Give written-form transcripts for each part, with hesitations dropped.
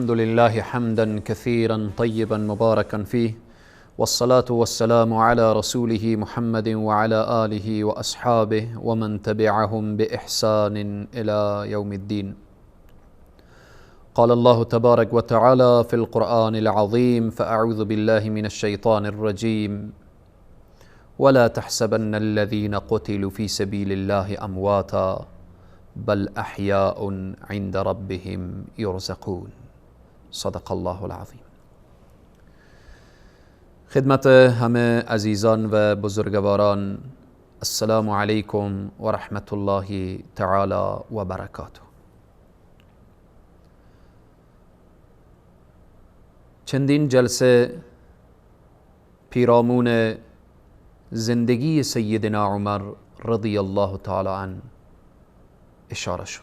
الحمد لله حمدا كثيرا طيبا مباركا فيه، والصلاة والسلام على رسوله محمد وعلى آله وأصحابه ومن تبعهم بإحسان إلى يوم الدين. قال الله تبارك وتعالى في القرآن العظيم: فأعوذ بالله من الشيطان الرجيم، ولا تحسبن الذين قتلوا في سبيل الله أمواتا بل أحياء عند ربهم يرزقون. صدق الله العظیم. خدمت همه عزیزان و بزرگواران، السلام علیکم و رحمت الله تعالی و برکاته. چندین جلسه پیرامون زندگی سیدنا عمر رضی الله تعالی عنه اشاره شد.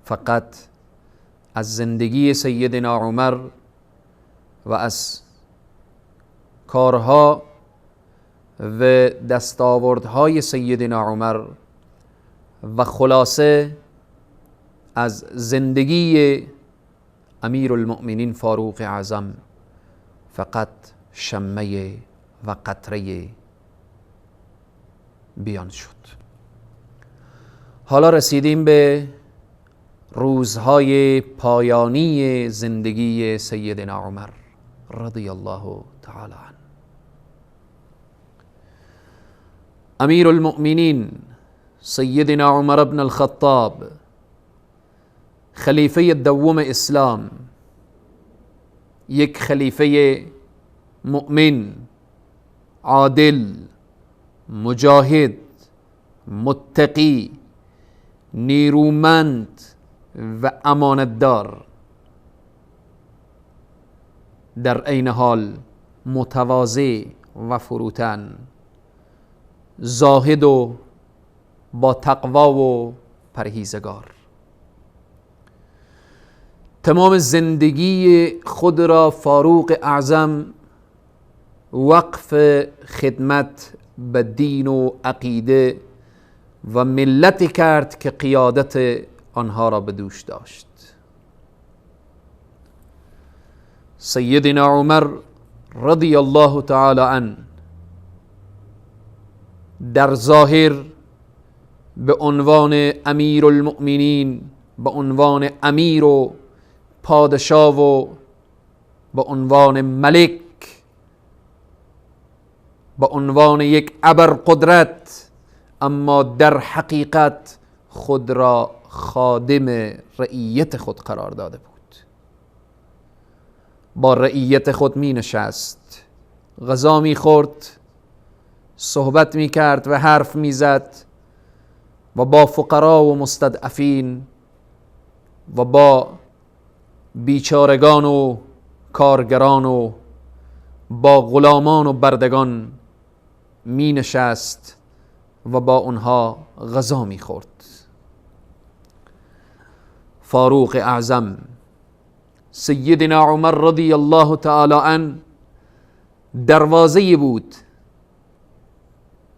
فقط از زندگی سیدنا عمر و از کارها و دستاوردهای سیدنا عمر و خلاصه از زندگی امیرالمؤمنین فاروق اعظم فقط شمه و قطره بیان شد. حالا رسیدیم به روزهای پایانی زندگی سیدنا عمر رضی الله تعالی عنه. امیرالمؤمنین سیدنا عمر بن الخطاب، خلیفه دوم اسلام، یک خلیفه مؤمن، عادل، مجاهد، متقی، نیرومند و امانتدار، در عین حال متواضع و فروتن، زاهد و با تقوا و پرهیزگار. تمام زندگی خود را فاروق اعظم وقف خدمت به دین و عقیده و ملتی کرد که قیادت آنها را به دوش داشت. سیدنا عمر رضی الله تعالی عنه در ظاهر به عنوان امیرالمؤمنین، به عنوان امیر و پادشاه و به عنوان ملک، به عنوان یک ابرقدرت، اما در حقیقت خود را خادم رعیت خود قرار داده بود. با رعیت خود می نشست، غذا می خورد، صحبت می کرد و حرف می زد و با فقرا و مستضعفین و با بیچارگان و کارگران و با غلامان و بردگان می نشست و با اونها غذا می خورد. فاروق اعظم سیدنا عمر رضی الله تعالی عنه دروازه بود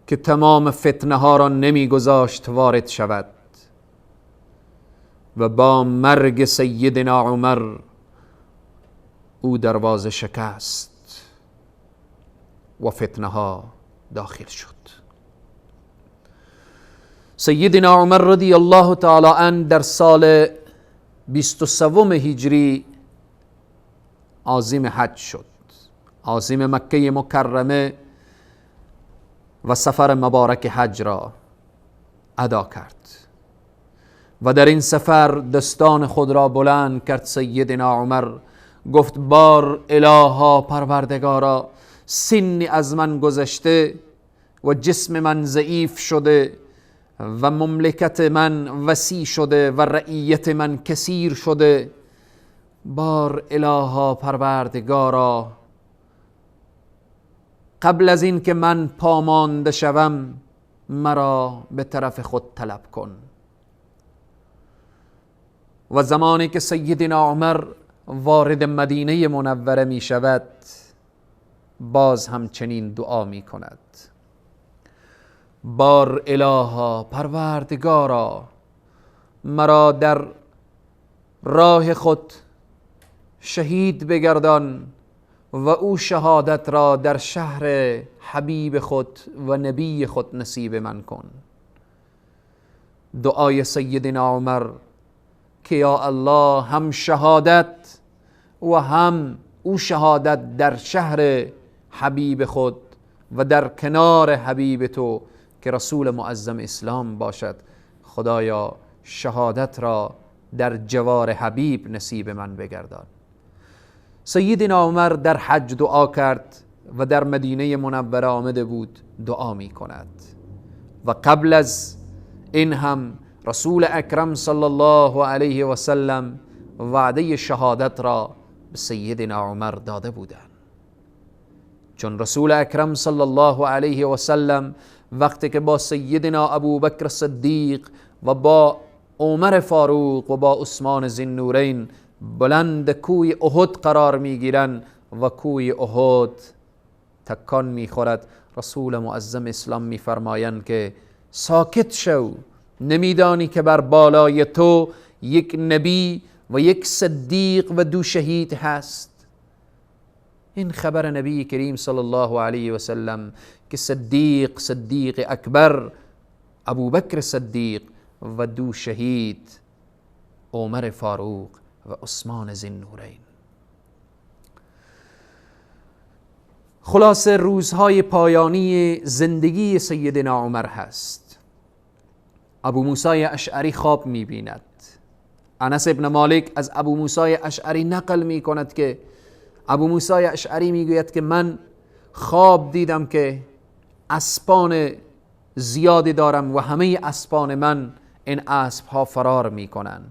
که تمام فتنه ها را نمی گذاشت وارد شود و با مرگ سیدنا عمر او دروازه شکست و فتنه ها داخل شد. سیدنا عمر رضی الله تعالی عنه در سال 23 هجری عازم حج شد، عازم مکه مکرمه و سفر مبارک حج را ادا کرد و در این سفر دستان خود را بلند کرد. سیدنا عمر گفت: بار الها پروردگارا، سنی از من گذشته و جسم من ضعیف شده و مملکت من وسیع شده و رعیت من کثیر شده، بار الها پروردگارا، قبل از این که من پامانده شوم مرا به طرف خود طلب کن. و زمانی که سیدنا عمر وارد مدینه منوره می شود باز همچنین دعا می کند: بار الها پروردگارا، مرا در راه خود شهید بگردان و او شهادت را در شهر حبیب خود و نبی خود نصیب من کن. دعای سیدنا عمر که یا الله هم شهادت و هم او شهادت در شهر حبیب خود و در کنار حبیب تو که رسول معظم اسلام باشد، خدایا شهادت را در جوار حبیب نصیب من بگردان. سیدنا عمر در حج دعا کرد و در مدینه منوره آمده بود دعا می کند و قبل از این هم رسول اکرم صلی الله علیه و سلم وعده شهادت را به سیدنا عمر داده بودند. چون رسول اکرم صلی الله علیه و سلم وقتی که با سیدنا ابوبکر صدیق و با عمر فاروق و با عثمان ذی‌النورین بلند کوی احد قرار میگیرن و کوی احد تکان میخورد، رسول معظم اسلام میفرمایند که ساکت شو، نمیدانی که بر بالای تو یک نبی و یک صدیق و دو شهید هست. این خبر نبی کریم صلی الله علیه و سلم که صدیق، صدیق اکبر ابوبکر صدیق و دو شهید عمر فاروق و عثمان ذی‌النورین. خلاصه روزهای پایانی زندگی سیدنا عمر هست. ابو موسی اشعری خواب می‌بیند. انس ابن مالک از ابو موسی اشعری نقل می‌کند که ابو موسی اشعری میگوید که من خواب دیدم که اسپان زیادی دارم و همه اسپان من این اسب ها فرار میکنن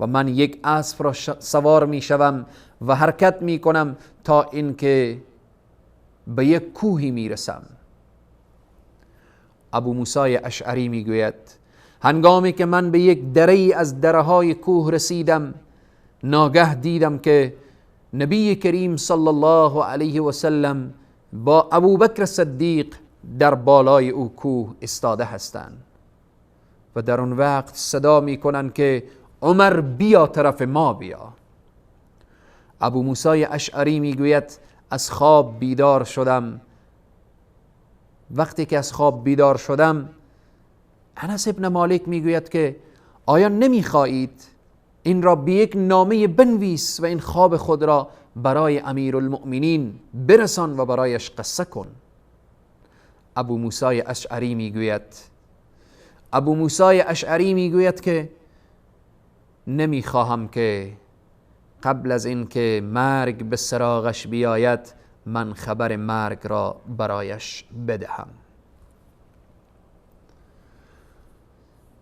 و من یک اسب را سوار میشوم و حرکت میکنم تا اینکه به یک کوهی میرسم. ابو موسی اشعری میگوید هنگامی که من به یک دره از دره های کوه رسیدم، ناگه دیدم که نبی کریم صلی الله علیه و سلم با ابوبکر صدیق در بالای او کوه استاده هستند و در اون وقت صدا میکنن که عمر بیا طرف ما بیا. ابو موسی اشعری میگوید از خواب بیدار شدم. وقتی که از خواب بیدار شدم، انس ابن مالک میگوید که آیا نمیخواهید این را به یک نامه بنویس و این خواب خود را برای امیرالمؤمنین برسان و برایش قصه کن؟ ابو موسی اشعری میگوید که نمیخواهم که قبل از اینکه مرگ به سراغش بیاید من خبر مرگ را برایش بدهم.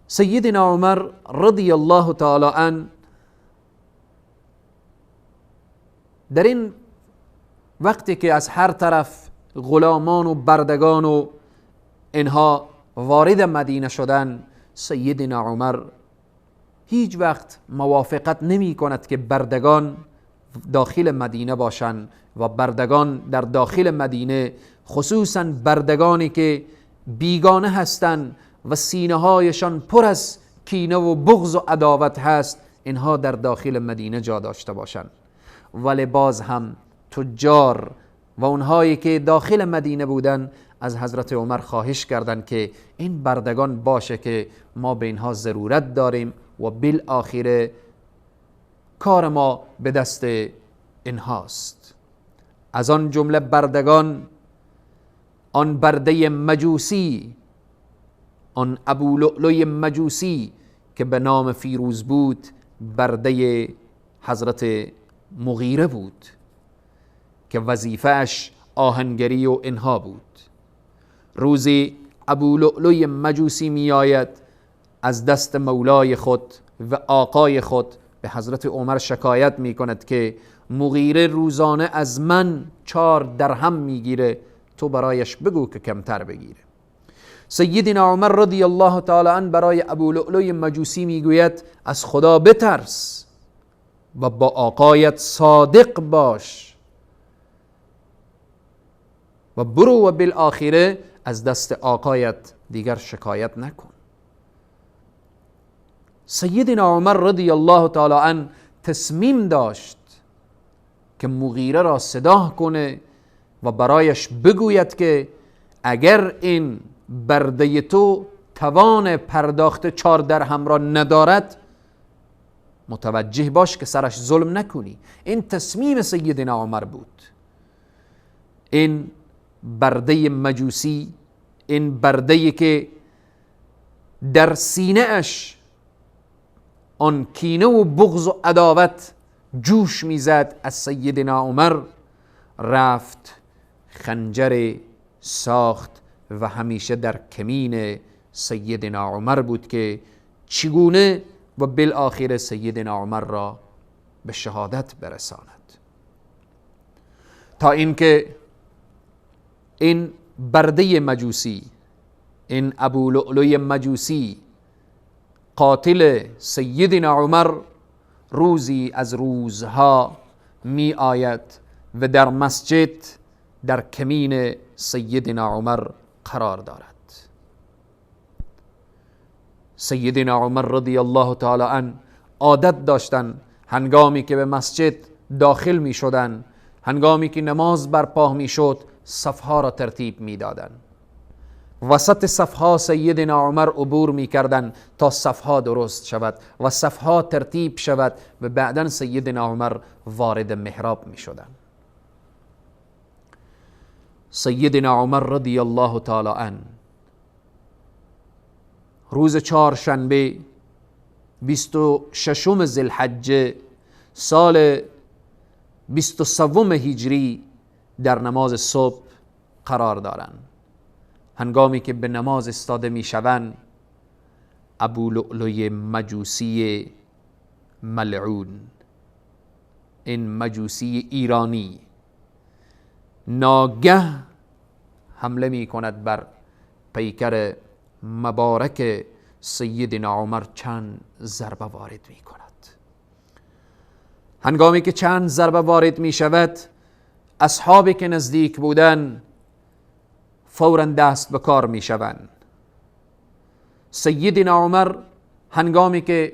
سیدنا عمر رضی الله تعالی عنه در این وقتی که از هر طرف غلامان و بردگان و اینها وارد مدینه شدن، سیدنا عمر هیچ وقت موافقت نمی کند که بردگان داخل مدینه باشند و بردگان در داخل مدینه، خصوصا بردگانی که بیگانه هستند و سینه هایشان پر از کینه و بغض و عداوت هست، اینها در داخل مدینه جا داشته باشند. ولی باز هم تجار و اونهایی که داخل مدینه بودن از حضرت عمر خواهش کردند که این بردگان باشه که ما به اینها ضرورت داریم و بالآخره کار ما به دست اینهاست. از آن جمله بردگان آن برده مجوسی، آن ابو لؤلؤ مجوسی که به نام فیروز بود، برده حضرت مغیره بود که وظیفه‌اش آهنگری و اینها بود. روزی ابو لؤلؤ مجوسی می آید از دست مولای خود و آقای خود به حضرت عمر شکایت می کند که مغیره روزانه از من 4 درهم می گیره، تو برایش بگو که کمتر بگیره. سیدنا عمر رضی الله تعالی عنه برای ابو لؤلؤ مجوسی می گوید از خدا بترس و با آقایت صادق باش و برو و بالآخره از دست آقایت دیگر شکایت نکن. سیدنا عمر رضی الله تعالی عنه تصمیم داشت که مغیره را صدا کنه و برایش بگوید که اگر این برده تو توان پرداخت 4 درهم را ندارد، متوجه باش که سرش ظلم نکنی. این تصمیم سیدنا عمر بود. این برده مجوسی، این برده که در سینه اش آن کینه و بغض و عداوت جوش میزد، از سیدنا عمر رفت خنجر ساخت و همیشه در کمین سیدنا عمر بود که چگونه و بالآخر سیدنا عمر را به شهادت برساند. تا اینکه این برده مجوسی، این ابو لؤلؤ مجوسی، قاتل سیدنا عمر، روزی از روزها می آید و در مسجد در کمین سیدنا عمر قرار دارد. سیدنا عمر رضی الله تعالی عنه عادت داشتن هنگامی که به مسجد داخل می شدن، هنگامی که نماز برپا می شد، صفها را ترتیب می دادن. وسط صفها سیدنا عمر عبور می کردن تا صفها درست شود و صفها ترتیب شود و بعدا سیدنا عمر وارد محراب می شدن. سیدنا عمر رضی الله تعالی عنه روز چهارشنبه 26 ذوالحجه سال 23 هجری در نماز صبح قرار دارند. هنگامی که به نماز استاده می شوند، ابو لؤلؤ مجوسی ملعون، این مجوسی ایرانی، ناگه حمله می کند بر پیکر مبارک سیدنا عمر، چند ضربه وارد می کند. هنگامی که چند ضربه وارد می شود، اصحابی که نزدیک بودن فوراً دست به کار می شوند. سیدنا عمر هنگامی که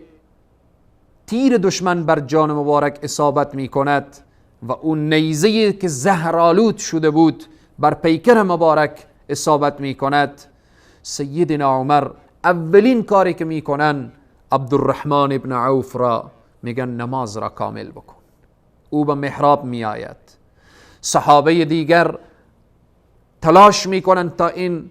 تیر دشمن بر جان مبارک اصابت می کند و اون نیزه که زهرآلود شده بود بر پیکر مبارک اصابت می کند، سیدنا عمر اولین کاری که می کنن، عبدالرحمن ابن عوف را میگن نماز را کامل بکن. او به محراب می آید. صحابه دیگر تلاش میکنن تا این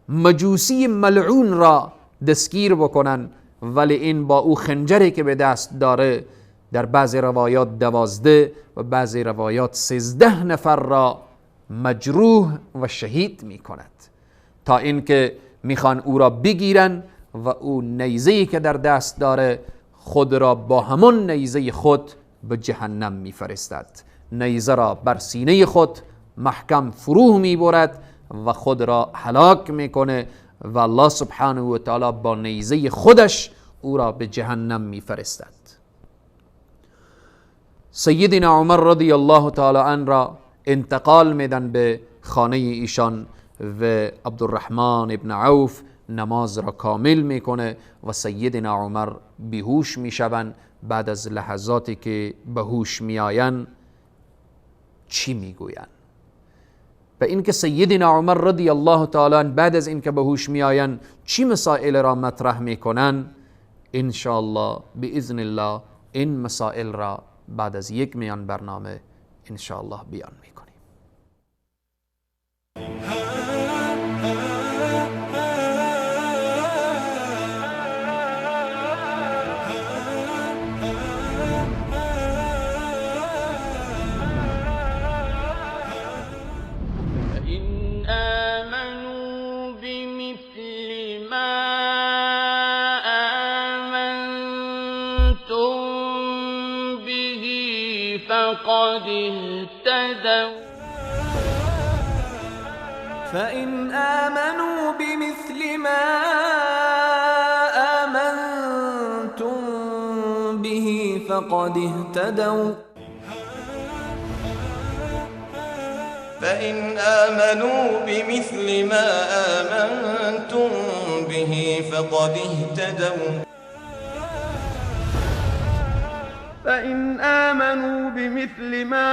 مجوسی ملعون را دستگیر بکنن، ولی این با او خنجری که به دست داره، در بعض روایات 12 و بعض روایات 13 نفر را مجروح و شهید میکند، تا اینکه میخوان او را بگیرن و او نیزه‌ای که در دست داره خود را با همون نیزه خود به جهنم میفرستد. نیزه را بر سینه خود محکم فرو میبرد و خود را هلاک میکنه و الله سبحانه و تعالی با نیزه خودش او را به جهنم میفرستد. سیدنا عمر رضی الله تعالی عنه را انتقال میدن به خانه ایشان و عبدالرحمن ابن عوف نماز را کامل میکنه و سیدنا عمر بیهوش میشوند. بعد از لحظاتی که به هوش میآیند چی میگویند؟ به اینکه سیدنا عمر رضی الله تعالی عنه بعد از اینکه به هوش میآیند چی مسائل را مطرح میکنن، ان شاء الله باذن الله این مسائل را بعد از یک میان برنامه ان شاء الله بیان میکنیم. فإن آمنوا بمثل ما آمنتم به فقد اهتدوا. فإن آمنوا بمثل ما آمنتم به فقد اهتدوا. فإن آمنوا بمثل ما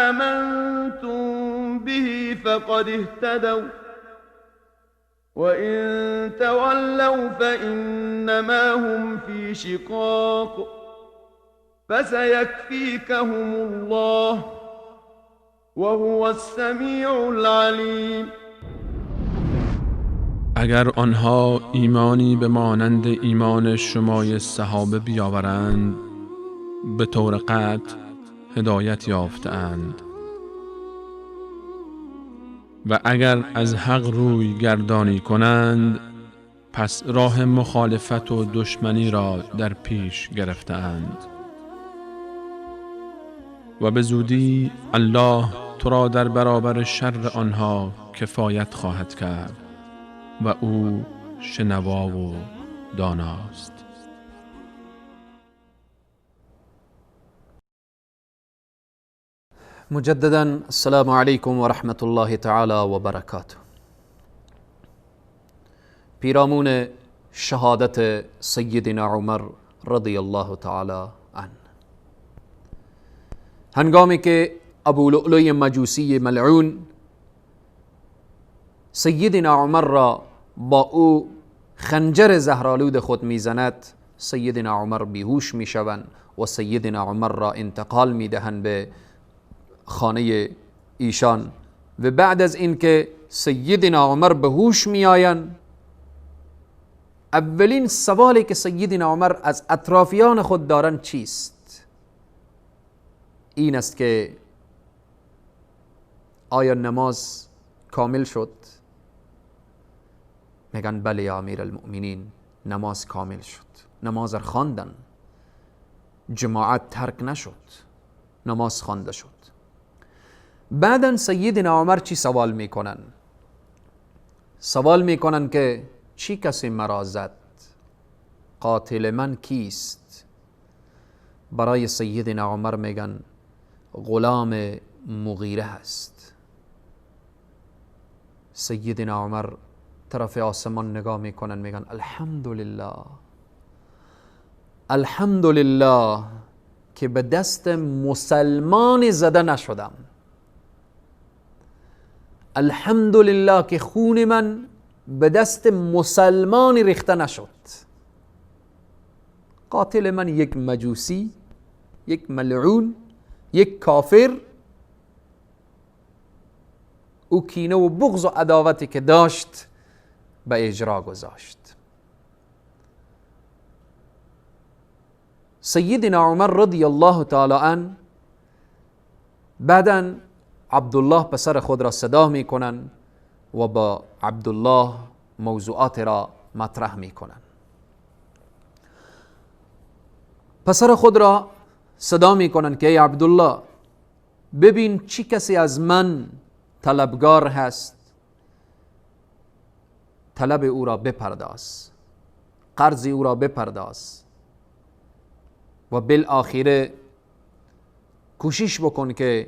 آمنتم به فقد اهتدوا وإن تولوا فإنما هم في شقاق فسيكفيكهم الله وهو السميع العليم. اگر آنها ایمانی به مانند ایمان شمای صحابه بیاورند، به طور قطع هدایت یافته‌اند، و اگر از حق روی گردانی کنند پس راه مخالفت و دشمنی را در پیش گرفته‌اند. و به زودی الله تو را در برابر شر آنها کفایت خواهد کرد و او شنوا و داناست. مجددا السلام علیکم و رحمت الله تعالی و برکاته. پیرامون شهادت سیدنا عمر رضی الله تعالی عنه، هنگامی که ابو لؤلؤ مجوسی ملعون سیدنا عمر را با او خنجر زهرآلود خود میزند، سیدنا عمر بیهوش میشوند و سیدنا عمر را انتقال میدهند به خانه ایشان. و بعد از اینکه سیدنا عمر به هوش میآیند، اولین سوالی که سیدنا عمر از اطرافیان خود دارند چیست؟ این است که آیا نماز کامل شد؟ میگن بله یا امیرالمؤمنین، نماز کامل شد، نماز را خواندن، جماعت ترک نشد، نماز خوانده شد. بعدن سیدنا عمر چی سوال میکنن؟ سوال میکنن که چی کسی مرا زد؟ قاتل من کیست؟ برای سیدنا عمر میگن غلام مغیره هست. سیدنا عمر طرف آسمان نگاه میکنن، میگن الحمدلله، الحمدلله که به دست مسلمان زده نشدم، الحمدلله که خون من به دست مسلمانی ریخته نشد. قاتل من یک مجوسی، یک ملعون، یک کافر، او کینه و بغض و عداوتی که داشت به اجرا گذاشت. سیدنا عمر رضی الله تعالی عنه بعداً عبدالله پسر خود را صدا میکنن و با عبدالله موضوعات را مطرح میکنن. پسر خود را صدا میکنن که ای عبدالله، ببین چی کسی از من طلبگار هست، طلب او را بپرداز، قرض او را بپرداز و بالآخره کوشش بکن که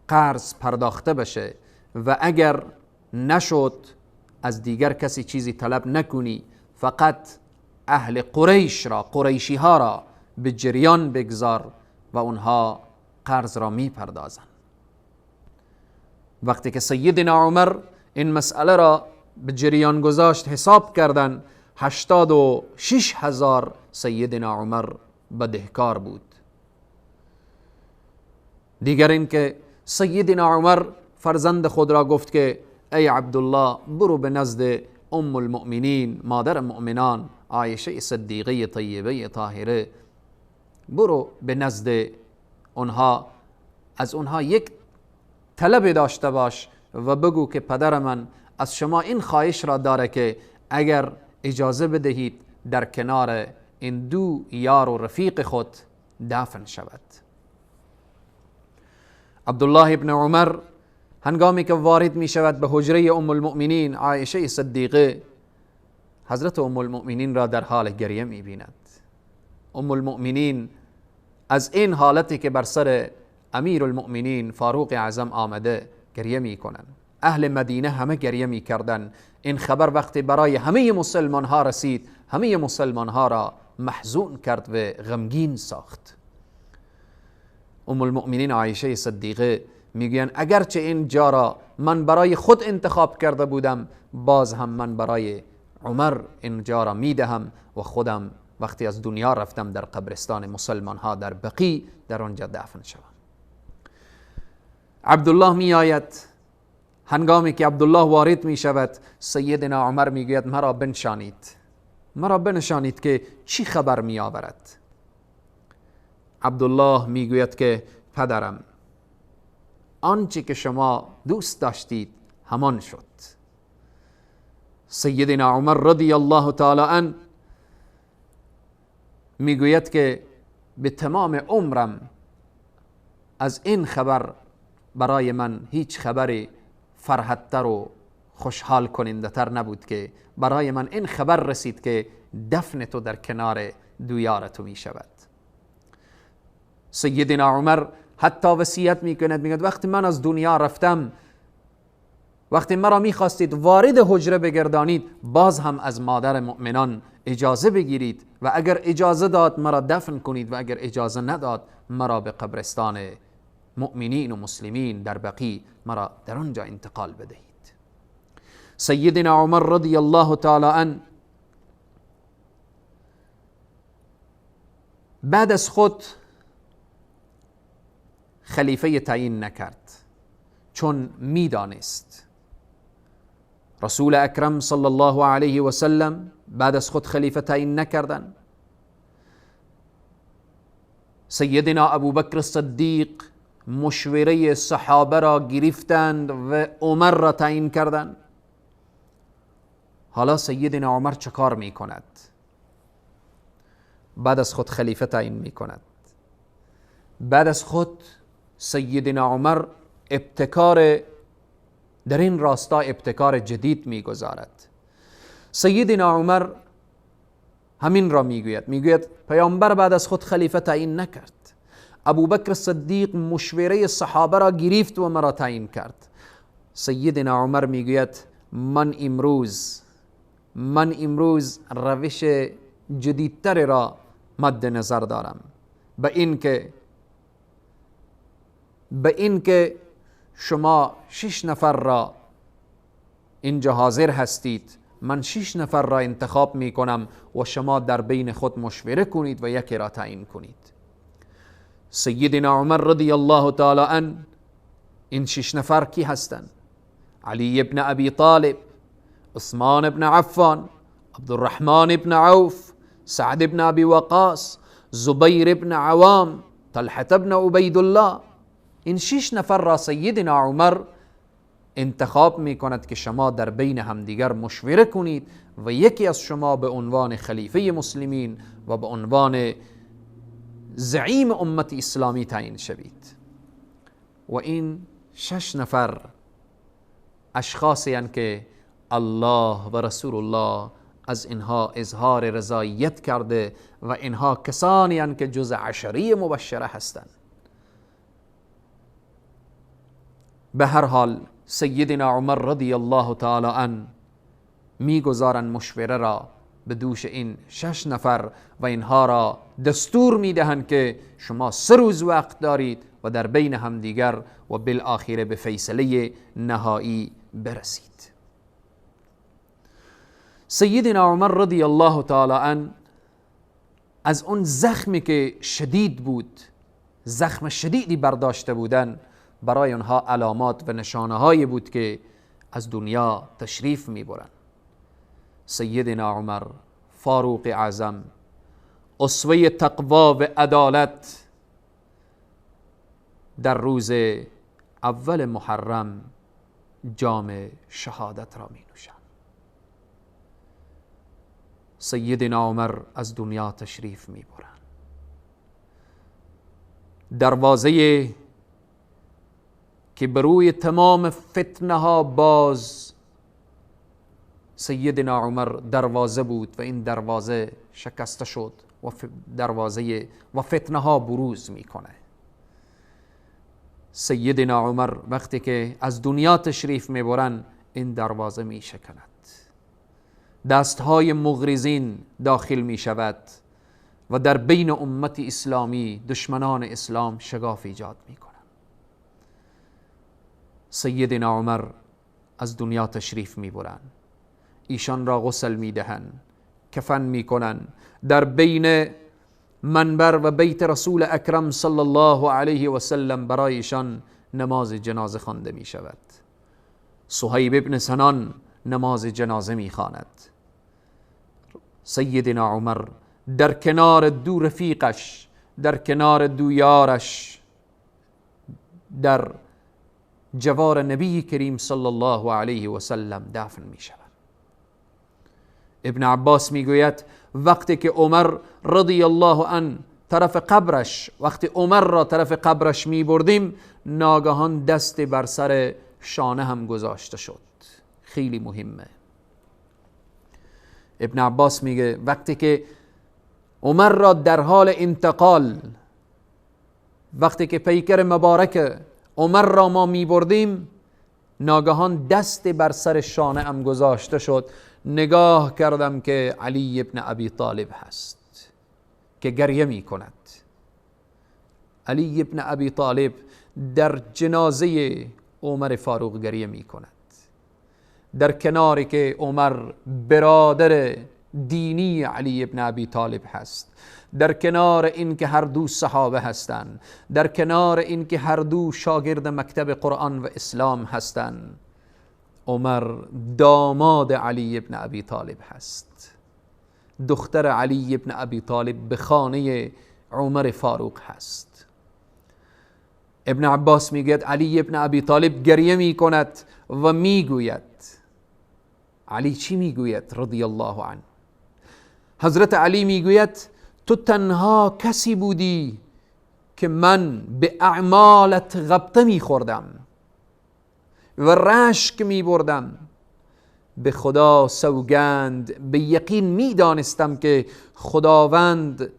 قرض پرداخته بشه و اگر نشد از دیگر کسی چیزی طلب نکنی، فقط اهل قریش را، قریشی ها را به جریان بگذار و اونها قرض را میپردازند. وقتی که سیدنا عمر این مسئله را به جریان گذاشت، حساب کردن 86,000 سیدنا عمر بدهکار بود. دیگر اینکه سیدنا عمر فرزند خود را گفت که ای عبدالله، برو به نزد ام المؤمنین، مادر مؤمنان عایشه صدیقه طیبه طاهره، برو به نزد اونها، از اونها یک طلب داشته باش و بگو که پدر من از شما این خواهش را داره که اگر اجازه بدهید در کنار این دو یار و رفیق خود دفن شود. عبدالله ابن عمر هنگامی که وارد می شود به حجره ام المؤمنین عایشه صدیقه، حضرت ام المؤمنین را در حال گریه می بیند. ام المؤمنین از این حالتی که بر سر امیر المؤمنین فاروق اعظم آمده گریه می کنند. اهل مدینه همه گریه میکردن. این خبر وقتی برای همه مسلمان ها رسید، همه مسلمان ها را محزون کرد و غمگین ساخت. ام المؤمنین عایشه صدیقه میگوین اگرچه این جا را من برای خود انتخاب کرده بودم، باز هم من برای عمر این جا را میدهم و خودم وقتی از دنیا رفتم در قبرستان مسلمان ها در بقیع در آنجا دفن شوم. عبدالله می آید. هنگامی که عبدالله وارد می شود، سیدنا عمر می گوید مرا بنشانید، مرا بنشانید که چی خبر می آورد. عبدالله می گوید که پدرم، آنچه که شما دوست داشتید همان شد. سیدنا عمر رضی الله تعالی عنه می گوید که به تمام عمرم از این خبر برای من هیچ خبری فرحت‌تر و خوشحال کننده تر نبود که برای من این خبر رسید که دفن تو در کنار دویار تو می شود. سیدنا عمر حتی وصیت می کند، می گوید وقتی من از دنیا رفتم، وقتی مرا می خواستید وارد حجره بگردانید، باز هم از مادر مؤمنان اجازه بگیرید و اگر اجازه داد مرا دفن کنید و اگر اجازه نداد مرا به قبرستان مؤمنین و مسلمین در بقیع مرا در آنجا انتقال بدهید. سیدنا عمر رضی الله تعالی عنه بعد از خود خلیفه تعیین نکرد، چون میدانست رسول اکرم صلی الله علیه و سلم بعد از خود خلیفه تعیین نکردن. سیدنا ابوبکر صدیق مشوره صحابه را گرفتند و عمر را تعیین کردند. حالا سیدنا عمر چه کار می کند؟ بعد از خود خلیفه تعیین می کند. بعد از خود سیدنا عمر ابتکار در این راستا ابتکار جدید می گذارد. سیدنا عمر همین را می گوید، می گوید پیامبر بعد از خود خلیفه تعیین نکرد، ابوبکر صدیق مشوره صحابه را گرفت و مرا تعیین کرد. سیدنا عمر میگوید من امروز روش جدیدتر را مد نظر دارم، به این که شما 6 نفر را اینجا حاضر هستید، من 6 نفر را انتخاب می کنم و شما در بین خود مشوره کنید و یکی را تعیین کنید. سیدنا عمر رضی الله تعالی عنه این 6 نفر کی هستند؟ علی ابن ابی طالب، عثمان ابن عفان، عبدالرحمن ابن عوف، سعد ابن ابی وقاص، زبیر ابن عوام، طلحة ابن عبیدالله. این 6 نفر را سیدنا عمر انتخاب می کند که شما در بین همدیگر مشوره کنید و یکی از شما به عنوان خلیفه مسلمین و به عنوان زعیم امت اسلامی تعیین شوید. و این 6 نفر اشخاصی هستند که الله و رسول الله از اینها اظهار رضایت کرده و اینها کسانی هستند که جز عشره مبشره هستند. به هر حال سیدنا عمر رضی الله تعالی عنه میگذارند مشوره را به دوش این 6 نفر و اینها را دستور میدهند که شما 3 روز وقت دارید و در بین همدیگر و بالآخره به فیصله نهایی برسید. سیدنا عمر رضی الله تعالی عنه از اون زخمی که شدید بود، زخم شدیدی برداشته بودن، برای آنها علامات و نشانه هایی بود که از دنیا تشریف میبرند. سیدنا عمر فاروق اعظم، اسوه تقوا و عدالت، در روز اول محرم جام شهادت را می نوشند. سیدنا عمر از دنیا تشریف می برند. دروازه که بروی تمام فتنه ها باز، سیدنا عمر دروازه بود و این دروازه شکسته شد و دروازه و فتنه ها بروز میکنه. سیدنا عمر وقتی که از دنیا تشریف میبرن این دروازه میشکند، دستهای مغرضین داخل میشود و در بین امت اسلامی دشمنان اسلام شگاف ایجاد میکنند. سیدنا عمر از دنیا تشریف میبرن، ایشان را غسل میدهند، کفن میکنن، در بین منبر و بیت رسول اکرم صلی الله علیه و سلم برای ایشان نماز جنازه خوانده می شود. صهیب ابن سنان نماز جنازه می خواند. سیدنا عمر در کنار دو رفیقش، در کنار دو یارش، در جوار نبی کریم صلی الله علیه و سلم دفن می شود. ابن عباس میگوید وقتی که عمر رضی الله عنه طرف قبرش، وقتی عمر را طرف قبرش می بردیم، ناگهان دست بر سر شانه هم گذاشته شد. خیلی مهمه. ابن عباس میگه وقتی که عمر را در حال انتقال، وقتی که پیکر مبارک عمر را ما می بردیم، ناگهان دست بر سر شانه هم گذاشته شد. نگاه کردم که علی ابن ابی طالب هست که گریه می کند. علی ابن ابی طالب در جنازه عمر فاروق گریه می کند، در کناری که عمر برادر دینی علی ابن ابی طالب هست، در کنار این که هر دو صحابه هستند، در کنار این که هر دو شاگرد مکتب قرآن و اسلام هستند. عمر داماد علی ابن ابی طالب هست، دختر علی ابن ابی طالب به خانه عمر فاروق هست. ابن عباس میگوید علی ابن ابی طالب گریه میکند و میگوید، علی چی میگوید رضی الله عنه؟ حضرت علی میگوید تو تنها کسی بودی که من به اعمالت غبطه میخوردم و رشک میبردم. به خدا سوگند، به یقین میدانستم که خداوند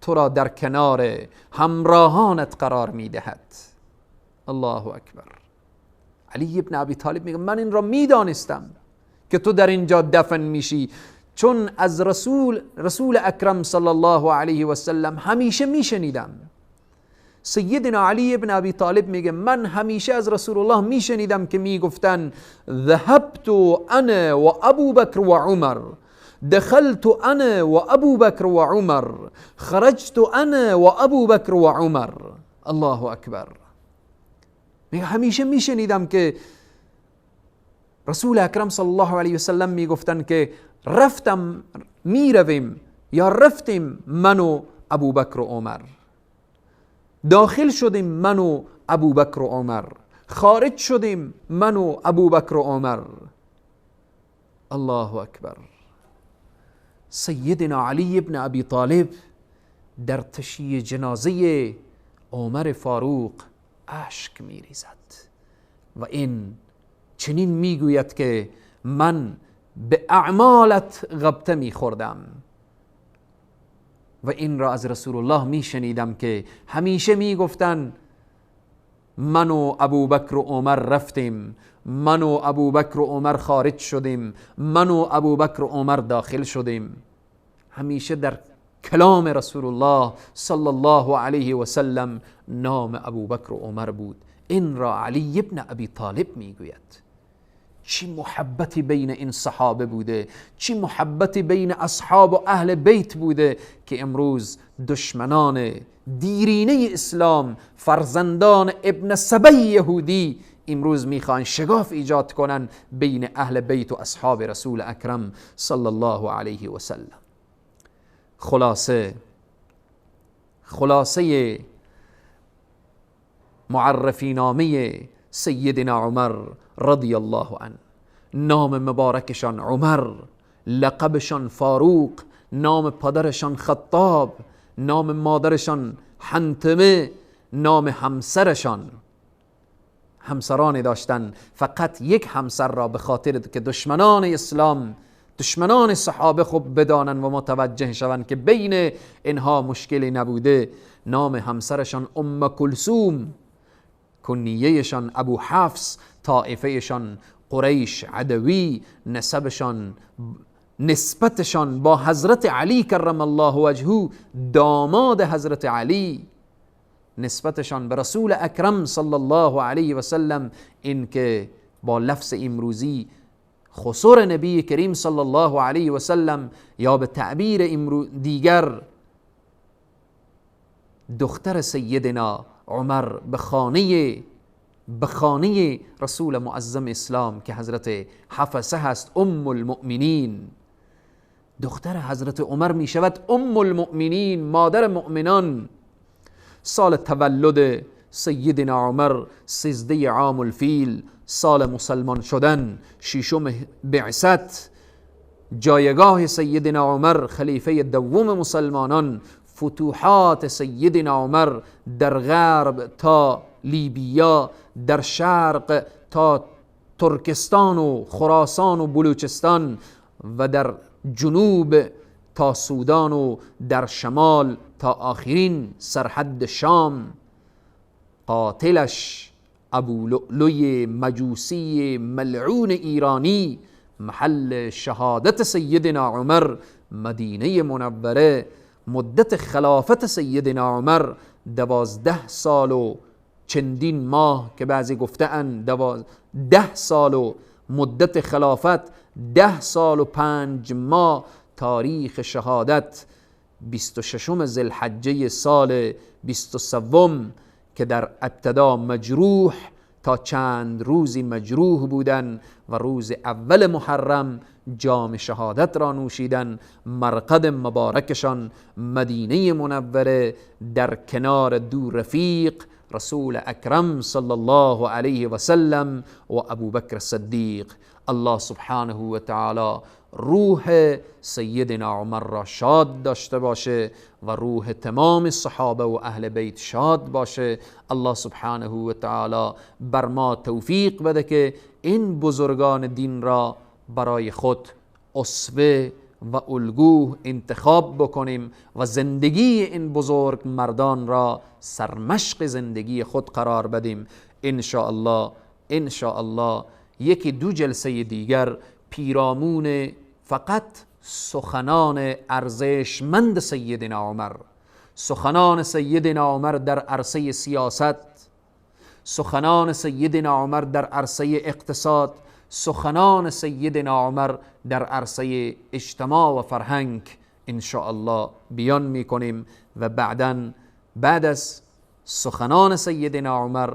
تو را در کنار همراهانت قرار میدهد. الله اکبر. علی ابن ابی طالب میگه من این را میدانستم که تو در اینجا دفن میشی، چون از رسول اکرم صلی الله علیه و سلم همیشه میشنیدم. سیدنا علی ابن ابی طالب میگه من همیشه از رسول الله میشنیدم که میگفتن ذهبت انا و ابو بکر و عمر، دخلت انا و ابو بکر و عمر، خرجت انا و ابو بکر و عمر. الله اکبر. میگه همیشه میشنیدم که رسول اکرم صلی الله علیه و سلم میگفتن که رفتم، میرویم یا رفتیم من و ابو بکر و عمر، داخل شدیم من و ابو بکر و عمر، خارج شدیم من و ابو بکر و عمر. الله اکبر. سیدنا علی ابن ابی طالب در تشییع جنازه عمر فاروق اشک میریزد و این چنین میگوید که من به اعمالت غبطه میخوردم و این را از رسول الله میشنیدم که همیشه میگفتن من و ابوبکر و عمر رفتیم، من و ابوبکر و عمر خارج شدیم، من و ابوبکر و عمر داخل شدیم. همیشه در کلام رسول الله صلی الله علیه و سلم نام ابوبکر و عمر بود. این را علی ابن ابی طالب میگوید. چی محبتی بین این صحابه بوده، چی محبتی بین اصحاب و اهل بیت بوده که امروز دشمنان دیرینه اسلام، فرزندان ابن سبی یهودی، امروز میخوان شگاف ایجاد کنن بین اهل بیت و اصحاب رسول اکرم صلی الله علیه و سلم. خلاصه معرفی نامه سیدنا عمر رضی الله عنه، نام مبارکشان عمر، لقبشان فاروق، نام پدرشان خطاب، نام مادرشان حنتمه، نام همسرشان، همسرانی داشتن، فقط یک همسر را به خاطر که دشمنان اسلام، دشمنان صحابه خوب بدانن و متوجه شوند که بین اینها مشکلی نبوده، نام همسرشان ام کلثوم، کنیهشان ابو حفص، طائفهشان قریش عدوی، نسبشان نسبتشان با حضرت علی کرم الله وجهه، داماد حضرت علی، نسبتشان به رسول اکرم صلی الله علیه و سلم، این که با لفظ امروزی خسر نبی کریم صلی الله علیه و سلم، یا به تعبیر دیگر دختر سیدنا عمر به خانه رسول معظم اسلام که حضرت حفصه هست، ام المؤمنین. دختر حضرت عمر می شود ام المؤمنین، مادر مؤمنان. سال تولد سیدنا عمر 13 عام الفیل، سال مسلمان شدن، ششم بعثت، جایگاه سیدنا عمر خلیفه دوم مسلمانان، فتوحات سیدنا عمر در غرب تا لیبیا، در شرق تا ترکستان و خراسان و بلوچستان، و در جنوب تا سودان و در شمال تا آخرین سرحد شام. قاتلش ابو لؤلؤ مجوسی ملعون ایرانی، محل شهادت سیدنا عمر مدینه منوره. مدت خلافت سیدنا عمر 12 سال و چندین ماه که بعضی گفتن 10 سال و مدت خلافت 10 سال و 5 ماه. تاریخ شهادت 26 ذوالحجه سال 23 که در ابتدا مجروح تا چند روزی مجروح بودن و روز اول محرم جام شهادت را نوشیدن. مرقد مبارکشان مدینه منوره، در کنار دو رفیق رسول اکرم صلی الله علیه و سلم و ابوبکر صدیق. الله سبحانه و تعالی روح سیدنا عمر را شاد داشته باشه و روح تمام صحابه و اهل بیت شاد باشه. الله سبحانه و تعالی بر ما توفیق بده که این بزرگان دین را برای خود اسوه و الگو انتخاب بکنیم و زندگی این بزرگ مردان را سرمشق زندگی خود قرار بدیم. انشاءالله انشاءالله یکی دو جلسه دیگر پیرامون فقط سخنان ارزشمند سیدنا عمر، سخنان سیدنا عمر در عرصه سیاست، سخنان سیدنا عمر در عرصه اقتصاد، سخنان سیدنا عمر در عرصه اجتماع و فرهنگ انشاءالله بیان میکنیم و بعداً بعد از سخنان سیدنا عمر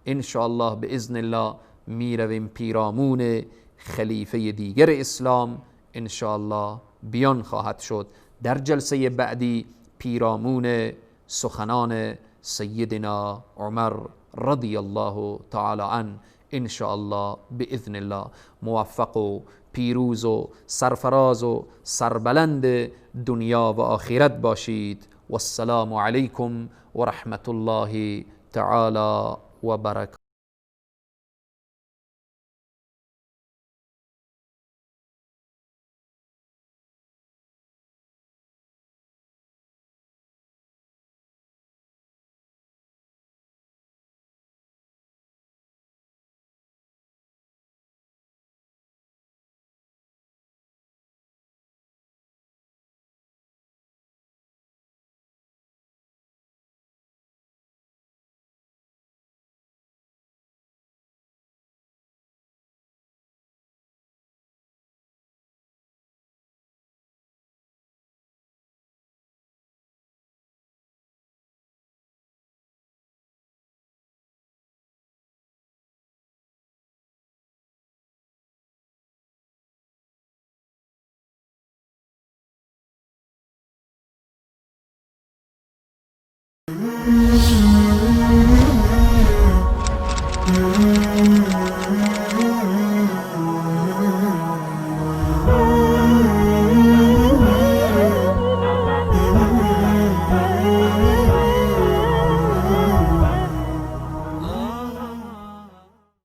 انشاءالله باذن الله میرویم پیرامون خلیفه دیگر اسلام انشاءالله بیان خواهد شد. در جلسه بعدی پیرامون سخنان سیدنا عمر رضی الله تعالی عنه انشاءالله باذن الله. موفق و پیروز و سرفراز و سربلند دنیا و آخرت باشید. والسلام علیکم و رحمت الله تعالی و برکاته.